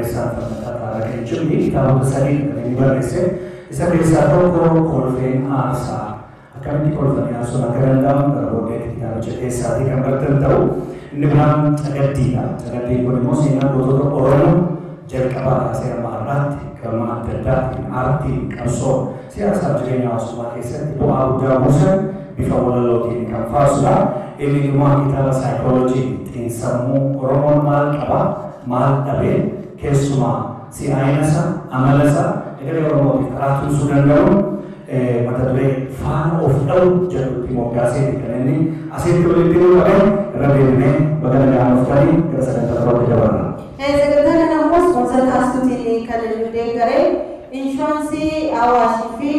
Barreessaan Falmataa Taaraqee Cimdii kitaabota sadii kan inni barreesse. Isa keessaa tokko Kolfeen Aarsaa. Akkamitti kolfanii aarsuun akka danda'amu gara booddeetti kitaabicha keessaatii kan bartan ta'u. Inni biraan Cagaddiidha. Cagaddiin kun immoo seenaa gootota Oromoo jalqabaa kaasee hamma har'aatti gama adda addaatiin aartiin qabsoo siyaasaaf jireenya hawaasummaa keessatti bu'aa guddaa buusan bifa walalootiin kan faarsudha. Inni dhumaa kitaaba saayikooloojii xiinsammuu Oromoon maal qaba maal dhabee keessumaa si'aayina isaa amala isaa egeree Oromootiif karaa tumsuu danda'u mata duree faana of dha'u jedhutti moggaaseeti kan inni asitti walitti nu qabe. Irra deebinee baga nagaan dhuftanii gara sagantaa birootti dabarra. Sagantaa kana immoo sponsor taasisuutiin kan nu deeggare inshuraansii Awaashii fi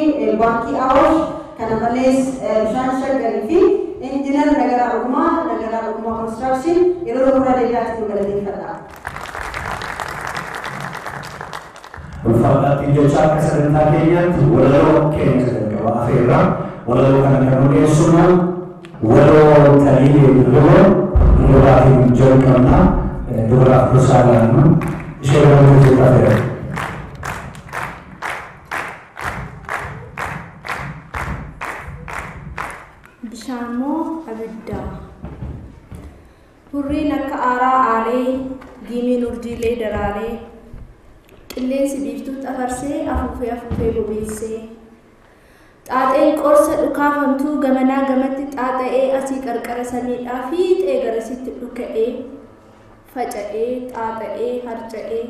baankii Awaash, kana malees bishaan Shaggarii fi injiinar Nagaraa Dhugumaa, Nagaraa Dhugumaa Construction yeroo tokko irra deebi'aatti nu galateeffadha. Ulfaadhaatti jecha akka sagantaa keenyaatti walaloo keenya jalqaba afeerraa. Walaloo kana kan nu dhiyeessinu waloo Taliilee Dirriboo Dirribaatiin jalqabna. Dubaraaf dursaa laannu ishee dabalatu afeera. Bishaan moo abidda? Hurriin akka aaraa aaree, giimiin urjiilee daraaree, qilleensi biiftuu xafarsee afuufee afuufee bobeessee, xaaxeen qorsa dhukaafamtuu gamanaa gamatti xaaxa'ee asii qarqara samiidhaa fiixee garasitti dhuka'ee, faca'ee, xaaxa'ee, harca'ee.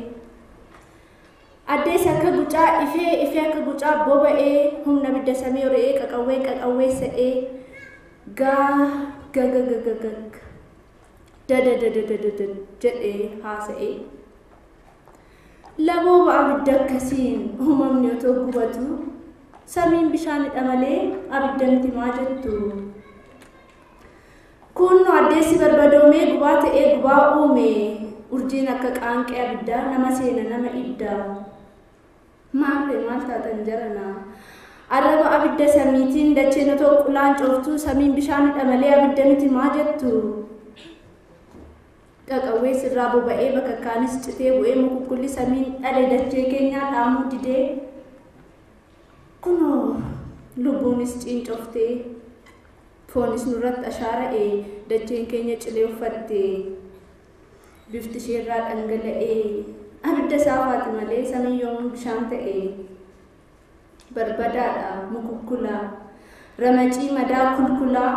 Addeessi akka gucaa ifee, ifee akka gucaa boba'ee, humna abidda samii horee qaqawwee qaqawweessa'ee, gaa gaga gaga gaga dada dada dada dada jedhee haasa'ee. Labooba abidda akkasiin uumamni otoo gubatu samiin bishaanidha malee abidda miti maa jettu. Kunno addeessi barbadoomee gubaa ta'ee gubaa uume, urjiin akka qaanqee abiddaa nama seena nama ibda. Maarree maal taatan jarana? Arraba abidda samiitiin dacheen otoo qulaan cooftuu samiin bishaanidha malee abidda miti maa jettu. Qaqawwee sirraa boba'ee bakakkaanis citee bu'ee mukukkulli samiin dhale dachee keenyaa dhaamuu didee. Kunoo lubbuunis ciincoftee foonis nurratti ashaara'ee dacheen keenya cilee uffattee bifti isheerraa dhangala'ee abidda saafaati malee samiin yoomuu bishaan ta'e. Barbadaadha mukukkulaa ramacii madaa kulkulaa.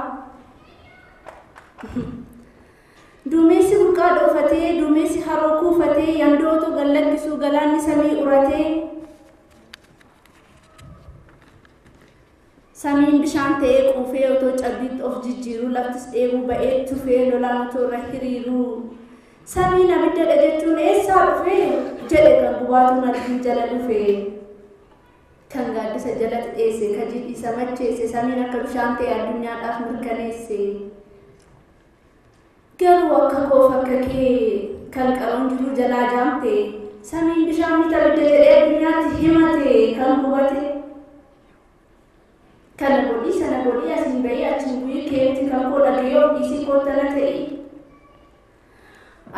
Duumessi burqaa dhoofatee, duumessi haroo kuufatee, yandootu gallakkisuu galaanni samii uratee. Samiin bishaan ta'ee quufee otoo cabbiitti of jijjiiruu, laftis dheebuu ba'ee tufee lolaan otoo irra hiriiruu. Samiin abiddadha jechuun eessaa dhufee jedhe kan gubaatuun argin jala dhufee. Kan gaaddisa jala dheesse, kan jidhiisa macheesse, samiin akka bishaan ta'e addunyaadhaaf mirkaneesse. Garuu akka koof akka kee kan qaroon jiru jalaa jaamte, samiin bishaan miti abidda jedhee addunyaatti himate kan gubate. Kana godhii sana godhii asiin bahii achiin bu'ii keetti kan koo dhaga'ee of dhiisii koottana ta'i.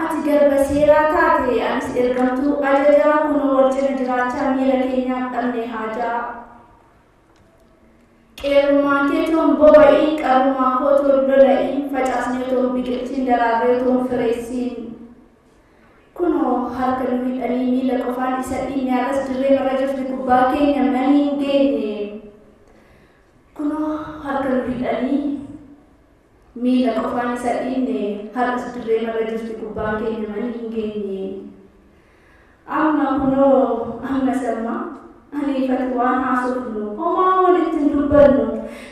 Ati garba seeraa taate anis ergamtuu ajajaa kunoo wal cina jiraachaa miira keenyaaf dhabne haajaa. Qeerrummaan kee toon boba'iin qarummaan koo toon lola'iin facaasnee toon biqilchiin daraarree toon fireessiin. Kunoo harka nu hidhanii miila qofaan isa dhiinne har'as dirree marra jirti kubbaa keenya manii hin geenye. Kunoo harka nu hidhanii miila qofaan isa dhiinne har'as dirree marra jirti kubbaan keenya manii hin geenye. Amma kunoo amma samma aniifati waan haasofnu homaa walitti hin dubbannu.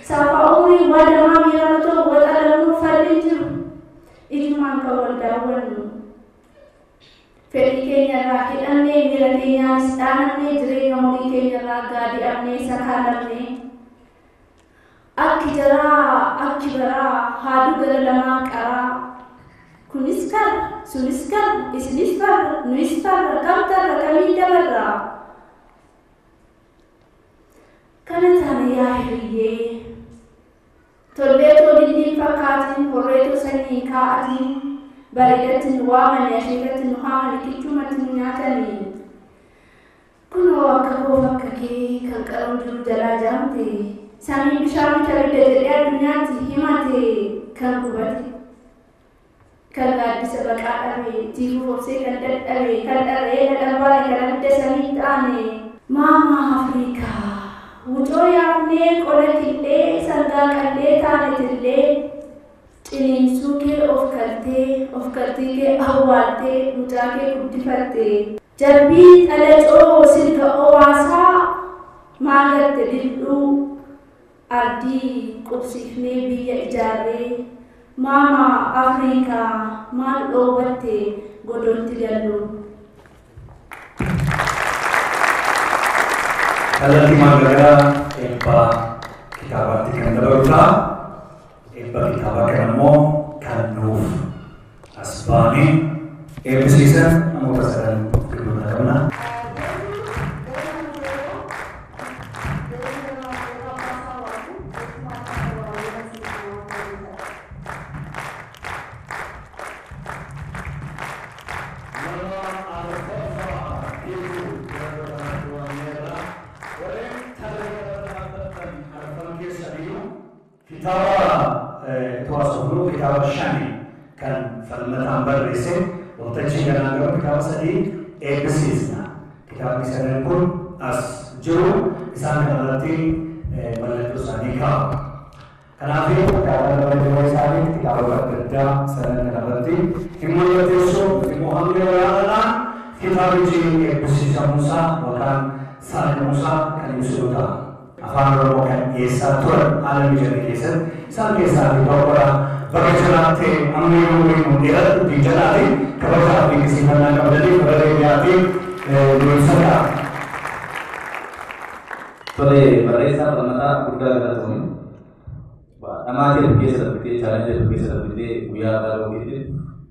Saafaa umurii waadamaa miiraan otoo waxalannu falli jiru ijumaan kan wal daawwannu. Fedhii keenyarraa hidhannee miira keenyaanis dhaanannee jireenya umurii keenyarraa gaadi'amnee sakaalamnee. Akki jaraa akki baraa haaduu gara lamaan qaraa. Kunis karra sunis karra isinis farra nuyis farra kam tarra kamiin dabarra. Kana taane yaa hiriyyee tolleetoo lilliin fakkaatiin horreetoo sanyii kaa'atiin bareedatti nu waamani asheetatti nu haamani kichumatti nu nyaatanii. himate samiin bishaan bita bidda jedhee addunyaatti himate kan gubate kan gaaddisa baqaa dhabe tiifuu obsee kan dadhabe kan dharree dhadhabaale kan abidda samii taane maama Afrikaa wucoo yaafnee qola killee sangaa qallee taanetillee ciniinsuu kee of kaltee kee awwaaltee mucaa kee guddifattee jabbii dhalacoo silka owaasaa maagatte dildhuu ardii qubsiifnee biyya ijaarree maama Afrikaa maal dhoowwatte godootti gallu. Kallattii maagaraa eebba kitaabaatti kan dabalu ta'a. Eebba kitaabaa kana immoo kan nuuf as baanee eebbisiisan namoota sadan gidduu qabna. Kitaaba kitaaba shani kan falmataan barreesse waltajjii kanaan garuu kitaaba sadii eebbisiisna. Kitaabni sadan kun as jiru isaan kanarratti mallattoo isaanii kaa'u. Kanaafuu kitaaba lama isaanii kitaaba adda addaa sadan kanarratti hin mallatteessu immoo hanga olaanaadhaan kitaabichi eebbisiisamuusaa yookaan saaqamuusaa kan ibsu ta'a. Afaan Oromoo kan dhiyeessaa turan haala mijate keessatti isaan keessaa tokkodha. Bakka jiraattee amma yeroo beeknu dheeratti jalaate kabajaa fi dinqisiifannaa qabdanii barree dhiyaatee dursata. Tole barreessaa falmataa guddaa galatoomii. Dhamaa keessa keessa darbitee chaalenjii keessa darbitee guyyaa har'aa keetti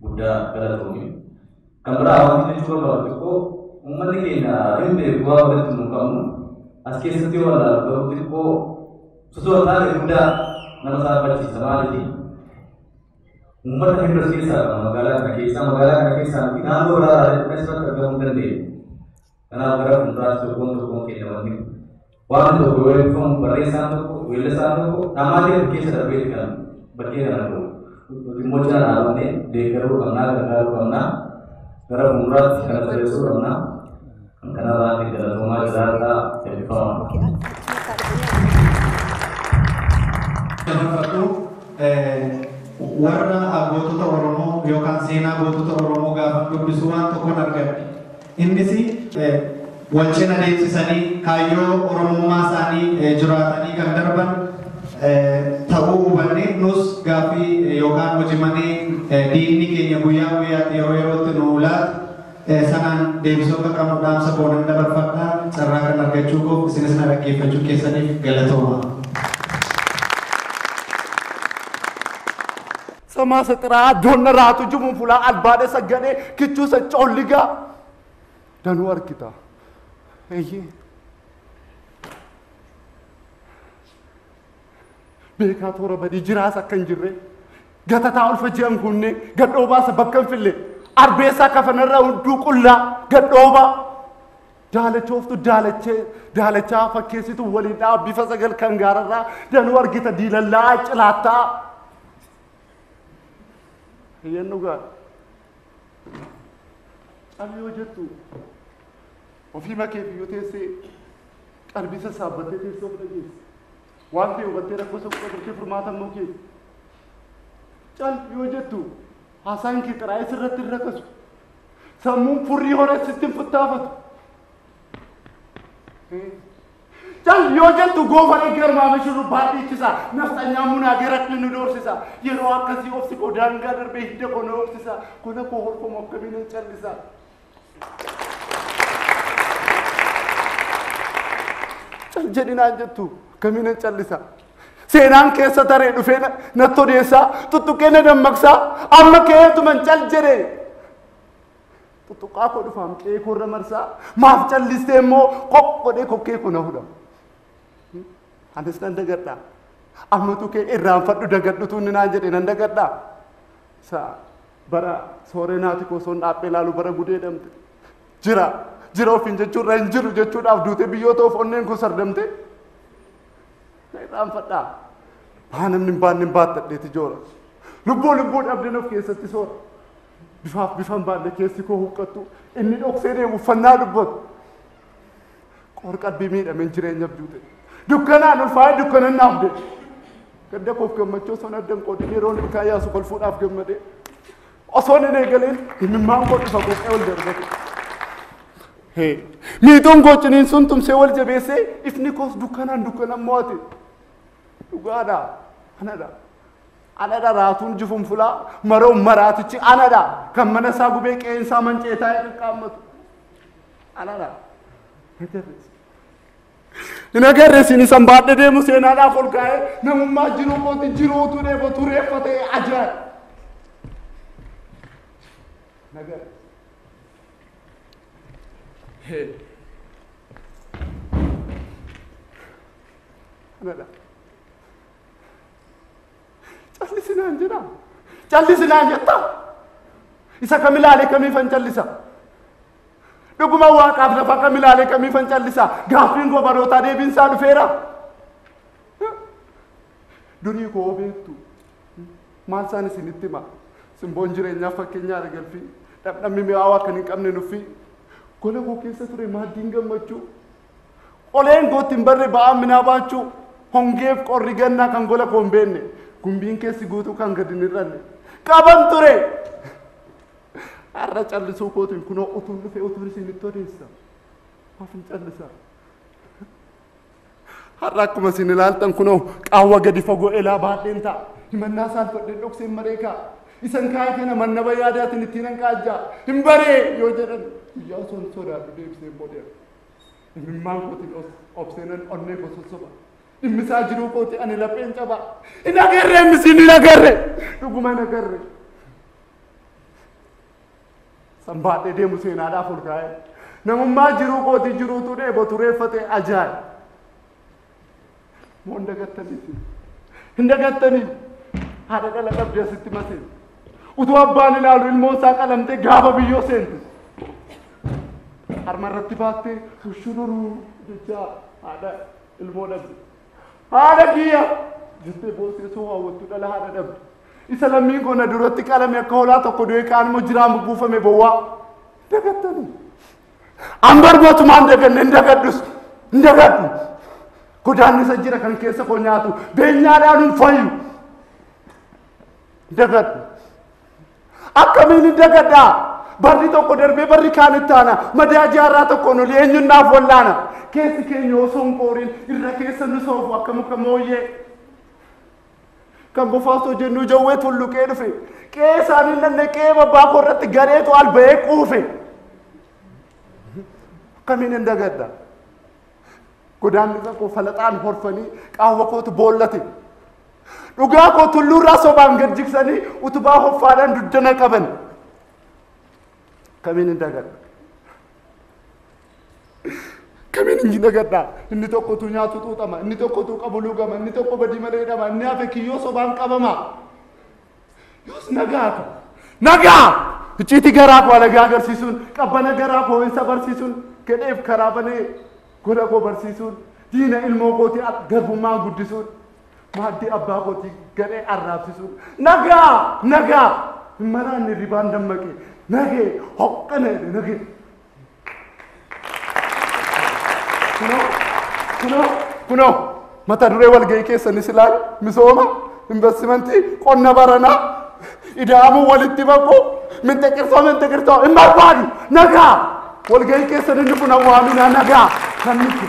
guddaa galatoomii. Kan biraa wanti jechuu barbaadu xiqqoo uummanni keenya hin beeku waa walitti nu qabnu as keessatti yoo ilaalu garuu xiqqoo osoo hin taane guddaa nama saalfachiisa maaliifi uummata hedduu as keessaa qaba magaalaa kana keessaa miti naannoo biraa irraa asirratti argamuu hin dandeenye. Kanaaf gara fuulduraatti tokkoon tokkoon keenya wanni waan tokko yoo eebbifamu barreessaan tokko weellisaan tokko dhamaa keessa darbeeti kan bakkee kana gahu. Nuti immoo cina dhaabannee deeggaruu qabnaa gargaaruu qabnaa gara fuulduraatti kana sirreessuu qabnaa. Kan kanarraa galatoomaa jiraadhaa eebbifamaa. Dabarfadhu warra gootota Oromoo yookaan seenaa gootota Oromoo gaafa dubbisu waan tokkoon argadhe. Innis wal cina deemsisanii kaayyoo Oromummaa isaanii jiraatanii kan darban ta'uu hubanne nus gaaffii yookaan hojii diinni keenya guyyaa guyyaatti yeroo yerootti nu laatu sanaan deebisuu akka qabnu dhaamsa koonan dabarfadha. Carraa kan argachuu koof isinis na dhaggeeffachuu keessaniif galatooma. Samaa saxiraa doonna raatu jimuun fulaa albaadhe saggadee kichuu sa coolligaa danuu argita. Eeyyee. Beekaa toora badii jiraas akka hin jirre gatataa ulfa ji'an kunne gadhoo baasa bakka hin fille arbeessaa kafanarraa hunduu qullaa gadhoobaa daalachooftu daalachaa fakkeessitu waliin dhaa bifa sagal kan gaararraa danuu argita diilallaa cilaattaa. Eeyyeen dhugaa. Calli yoo jettu ofii makeef iyyuu teessee qalbii sassaabbattee teessee of dhageessi. Waan ta'e hubattee rakkoo isa qubatee furmaata immoo keessa. Cal yoo jettu haasaan kee xiraa'ee sirratti hin rakkasu. Sammuun furrii horee sitti hin futtaafatu. Cal yoo jettu goofaree garmaame shurrubbaa dhiichisa. Nafxanyaa munaagee rakni nu doorsisa. Yeroo akkasii obsi koo daangaa darbee hidda koo na obsisa. Gola koo horfomu akkamiin hin callisa. Cal jedhinaan jettu akkamiin hin callisa. Seenaan keessa taree dhufee natti odeessaa tuttuqee na dammaqsaa amma keetuman cal jedhee. Tuttuqaa koo dhufaam qe'ee koorra marsaa maaf callistee immoo qoqqodhee kokkee koo na hudha. Anis nan dagadha. Ammatu kee irraanfadhu dagadhutu inni naan jedhe nan dagadha. Sa bara sooree naati koo osoon dhaabbee ilaalu bara gudeedamte. Jira jira ofiin jechuurra hin jiru jechuudhaaf duutee biyyoota of onneen koo sardamte. Irraanfadhaa. Haa namni hin baanne hin baattadheeti joora. Lubbuu lubbuu dhabdeen of keessatti soora. Bifaaf bifa hin baanne keessi koo huqqattu. Inni dhoksee deemu uffannaa dubbatu. Qorqalbii miidhameen jireenyaaf duute. Dukkanaan ulfaa'ee dukkanan naaf deemu. Gadda koof gammachuu osoo adda hin qoodin yeroon ilkaan yaasu kolfuudhaaf gammadee. Osoon hin eegaleen himimmaan koo dhufa qophee ol darbate. Miixuun koo ciniinsuun tumsee wal jabeessee ifni koos dukkanaan dukkanan mo'ate. Dhugaadha. Anadha. Anadha raatuun jifuun fulaa maroon maraatichi anadha. Kan mana isaa gubee qeensaa mancee taa'ee qaqqaammatu. Anadha. Hin agarre isin isan baadhee deemu seenaadhaaf ol kaa'ee namummaa jiruu kooti jiruutu dheebotu reeffa ta'e ajaa'iba. Nagarre. Anadha. Callisinaan jedha. Callisinaan jetta. Isa kam ilaalee kamiifan callisa? Dhuguma waaqaaf lafa kam ilaalee kamiifan callisa? Gaaffiin koo barootaa deebiinsaa dhufeera. Durii koo beektu. Maal isaan isinitti hima? Simboon jireenyaaf fakkeenyaa galfii. Dhamdhamni mi'aawaa kan hin qabne nuffii. Gola koo keessa ture maaddiin gammachuu. Qoleen kootti hin barre ba'aa minaa baachuu. Hongeef qorri gannaa kan gola koo hin beekne. Gumbiin keessi guutuu kan gadi hin hir'anne. Qaban ture. Har'a callisuu kootiin kunoo utuun dhufee utuun isinitti odeessa. Maaf hin callisa? Har'a akkuma isin ilaaltan kunoo qaawwa gadi fagoo elaa baadheen ta'a. Himannaa saalfadheen dhokseen maree kaa'a. Isan kaa'e kana mannaba yaadaatiin ittiin hanqaajjaa. Hin baree yoo jedhan guyyaa osoo hin sodaadhu deebisee boodeera. Himimmaan kootiin obseenan onnee koo sossoba. Dhimmisaa jiruu kooti ani lapheen cabaa. Hin agarre misiin hin agarre. Dhuguma hin agarre. Sanbaadhee deemu seenaadhaaf ol kaa'e. Namummaa jiruu kooti jiruutu dheebotu reeffa ta'e ajaa'iba. Moo hin dagattanii? Hin dagattanii? Haadha dhala qabdee asitti maseen. Utuu abbaan ilaalu ilmoon isaa qalamtee gaafa biyyoo seente. Harma irratti baattee ushururuu jechaa haadha ilmoo dhabde. Haadha kiyya jettee boossee soo hawwattu dhala haadha dhabde. Isa lammiin koo na duratti qalame akka hoolaa tokko du'ee kaan immoo jiraan bubbuufame bowwaa. Dagattanii. An barbootumaan daganne hin dagadhus hin dagadhu. Godaannisa jira kan keessa koo nyaatu beenyaadhaan hin fayyu. Dagadhu. Akkamiin hin dagadhaa? Barri tokko darbee barri kaan itti aana. Madaa jaarraa tokkoon olii eenyuun naaf wallaana. Keessi keenya osoo hin qooriin irra keessa nu soofu akka muka mooyyee. Kan bofaa osoo jennuu jawwee tulluqee dhufe. Qe'ee isaanii nanne qe'ee babbaa koo irratti gareetu al ba'ee quufe. Akkamiin hin dagadha? Godaannisa koo falaxaan horfanii qaawwa kootu boollate. Dhugaa koo tulluurraa sobaan gad jigsanii utubaa hoffaadhaan duddana qaban. Akkamiin hin dagadha? Akkamiin hin dagadha? Inni tokkotu nyaatu xuuxama, inni tokkotu qabu lugama, inni tokko badii malee hidhama, inni hafe kiyyoo sobaan qabama. Yoos nagaa ko. Nagaa! Icciitii garaa koo alagaa agarsiisuun, qabbana garaa koo isa barsiisuun, gadheef karaa banee gola koo barsiisuun, diina ilmoo kootii garbummaan guddisuun, maaddii abbaa kootii gadhee arraabsisuun. Nagaa! Nagaa! Hin maraanne ribaan dammaqee. Nagee! Hoqqana jedhe nagee! Kunoo, kunoo, kunoo mata duree walgahii keessanis ilaali misooma, investimentii, qonna baranaa, ida'amuu walitti baquu, minxiqirsoo minxiqirsoo hin barbaadu nagaa walgahii keessan inni kun awwaaminaa nagaa kan miti.